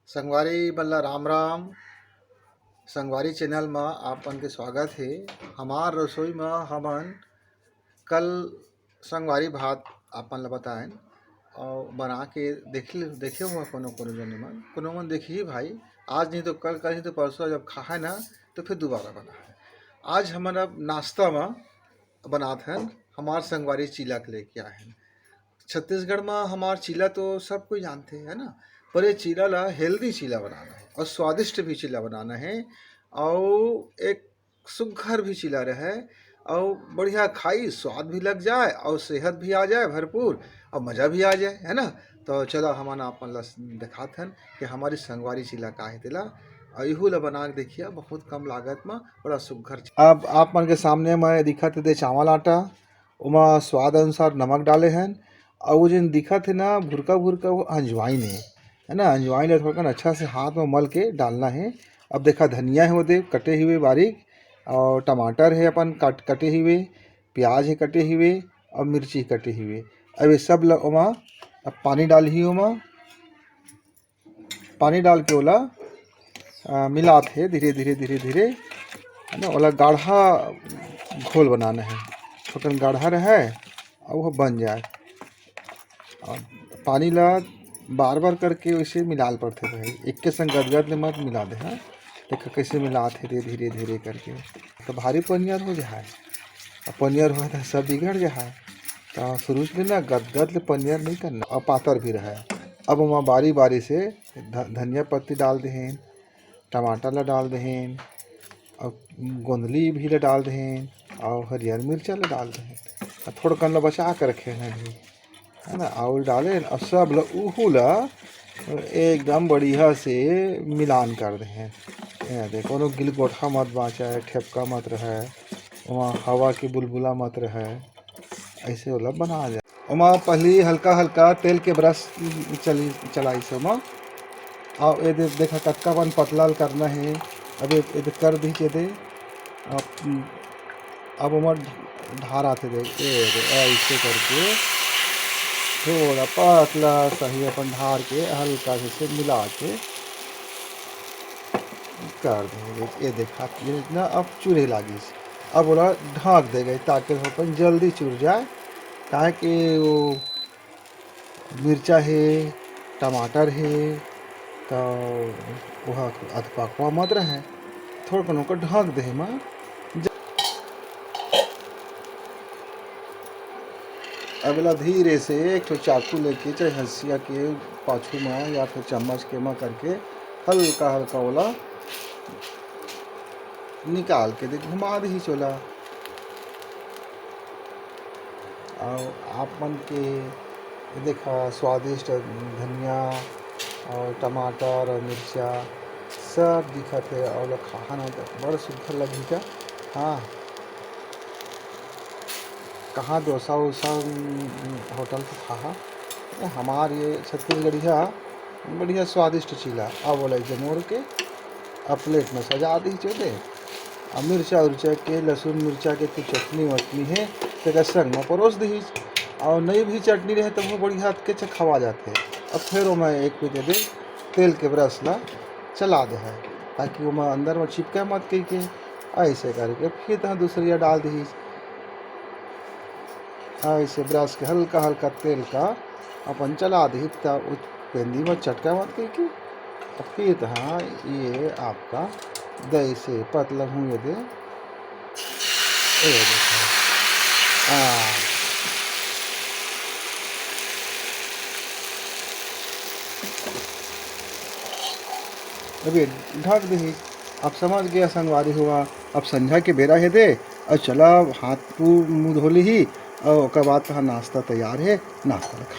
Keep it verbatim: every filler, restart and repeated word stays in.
संगवारी मन ला राम राम। संगवारी चैनल म आप मन के स्वागत हे। हमार रसोई म हमन कल संगवारी भात आप मन ला बताएन अउ बना के देख ले, देखे हुआ कोनो कोनो जने मन, कोनो मन देखही भाई, आज नहीं तो कल, कल नहीं तो परसों जब खाए ना तो फिर दोबारा बनाए। आज हमन अब नाश्ता म बनात हन, हमार संगवारी चीला के लेके आए हन। छत्तीसगढ़ म हमार चीला तो सब कोई जानथे, है ना, पर ये चीला ला हेल्दी चीला बनाना है और स्वादिष्ट भी चीला बनाना है और एक सुग्घर भी चीला रहे और बढ़िया खाई, स्वाद भी लग जाए और सेहत भी आ जाए भरपूर और मज़ा भी आ जाए, है ना। तो चलो हमन आप मन ला दिखात हन कि हमारी संगवारी चीला का है तेला, और इहू ला बना के देखिए, बहुत कम लागत म बड़ा सुग्घर चीला। अब आप मन के सामने में दिखत हे दे चावल आटा, ओमा स्वाद अनुसार नमक डाले हन, अउ वो जेन दिखत हे ना भुरका भुरका, वो अजवाइन हे, है ना। अजवाइन ला थोड़कन अच्छा से हाथ में मल के डालना हे। अब देखा धनिया हे ओदे कटे हुए बारीक, और टमाटर हे अपन कट, कटे हुए, प्याज हे कटे हुए, और मिर्ची कटे हुए। अब ये सब ला ओमा अब पानी डालही ओमा। पानी डाल के ओला, अ, मिलात हे धीरे धीरे, धीरे धीरे, है ना। ओला गाढ़ा घोल बनाना है, थोकन गाढ़ा रहे और वो बन जाए। और पानी ला बार बार करके वैसे मिलाल पड़थे भाई, एक के संग गदगद ले मत मिला दे, हाँ। देखा कैसे मिलात हे धीरे धीरे करके, तो भारी पनियर हो जाए। अब पनियर होय त सब बिगड़ जाय। त शुरू ले ना गदगद ले पनियर नइ करना, अउ पातर भी रहय। अब ओमा बारी-बारी से ध-, धनिया पत्ती डाल देहेन, टमाटर ला डाल देहेन, अउ गोंदली भी ला डाल देहेन, अउ हरियर मिर्चा ला डाल देहेन। अउ थोड़कन ला बचा के रखे हन अभी। है ना, आउर डाले न, अब सब ल-, उहू ल एकदम बढ़िया से मिलान कर देहें। ये दे, कोनो गिलगोठा मत बाँचे, ठेपका मत रहे, ओमा हवा के बुलबुला मत रहे, ऐसे ओला बना जाए। ओमा पहली हल्का हल्का तेल के brush चली, चलाइस ओमा। अब ये दे, देखा कतका बन पतला ल करना है। अब ये, ये दे कर दीजिए दे। अब अब ओमा ढार आथे, देख, ए, ए, ऐसे करके थोड़ा पतला सही अपन ढार के हल्का से, से मिला के कर देंगे। देख, ये देखा, ये इतना अब चुरे लागिस। अब ओला ढाक देंगे ताकि अपन जल्दी चुर जाए, काहे कि वो मिर्चा हे, टमाटर हे, त ओहा अधपकवा मत रहय, थोड़कन ओकर ढक देहे म। अब एला धीरे से एक ठो चाकू लेके, चाहे हंसिया के पाछू म या फिर चम्मच के म करके हल्का हल्का ओला निकाल के दे, घुमा दही चोला। अउ आप मन के देखा स्वादिष्ट धनिया अउ टमाटर अउ मिर्चा सब दिखत हे, अउ ओला खाहा ना त बड़ सुग्घर लगही का। हाँ, कहाँ डोसा उसा, उम, होटल के खाहा, ए, हमार ये छत्तीसगढ़िया बढ़िया स्वादिष्ट चीला। अब ओला जमोर के अब plate में सजा दीजिए दे। अब मिर्चा उर्चा के, लहसुन मिर्चा के कुछ चटनी वटनी हे, तेकर संग में परोस दीजिए। और नई भी चटनी रहे तो वो बढ़िया के च-, खवा जाते। अब फिर वो मैं एक पे दे दे, तेल के brush ला चला दे है, ताकि वो मैं अंदर में चिपके मत कह के। ऐसे करके फिर तहाँ दूसरिया डाल दीजिए। ऐसे brush के हल्का हल्का तेल का अपन चला दीजिए, तब पेंदी में चटका मत कह के। अब फिर तहाँ ये आपका दही से पतला हुए दे। ए देखो। हाँ। अभी ढक दही। अब समझ गया संगवारी हुआ, अब संझा के बेरा हे दे, अब चला हाथ पू-, मुंह धो लीही, और ओकर बाद तहां नाश्ता तैयार हे, नाश्ता ला खा।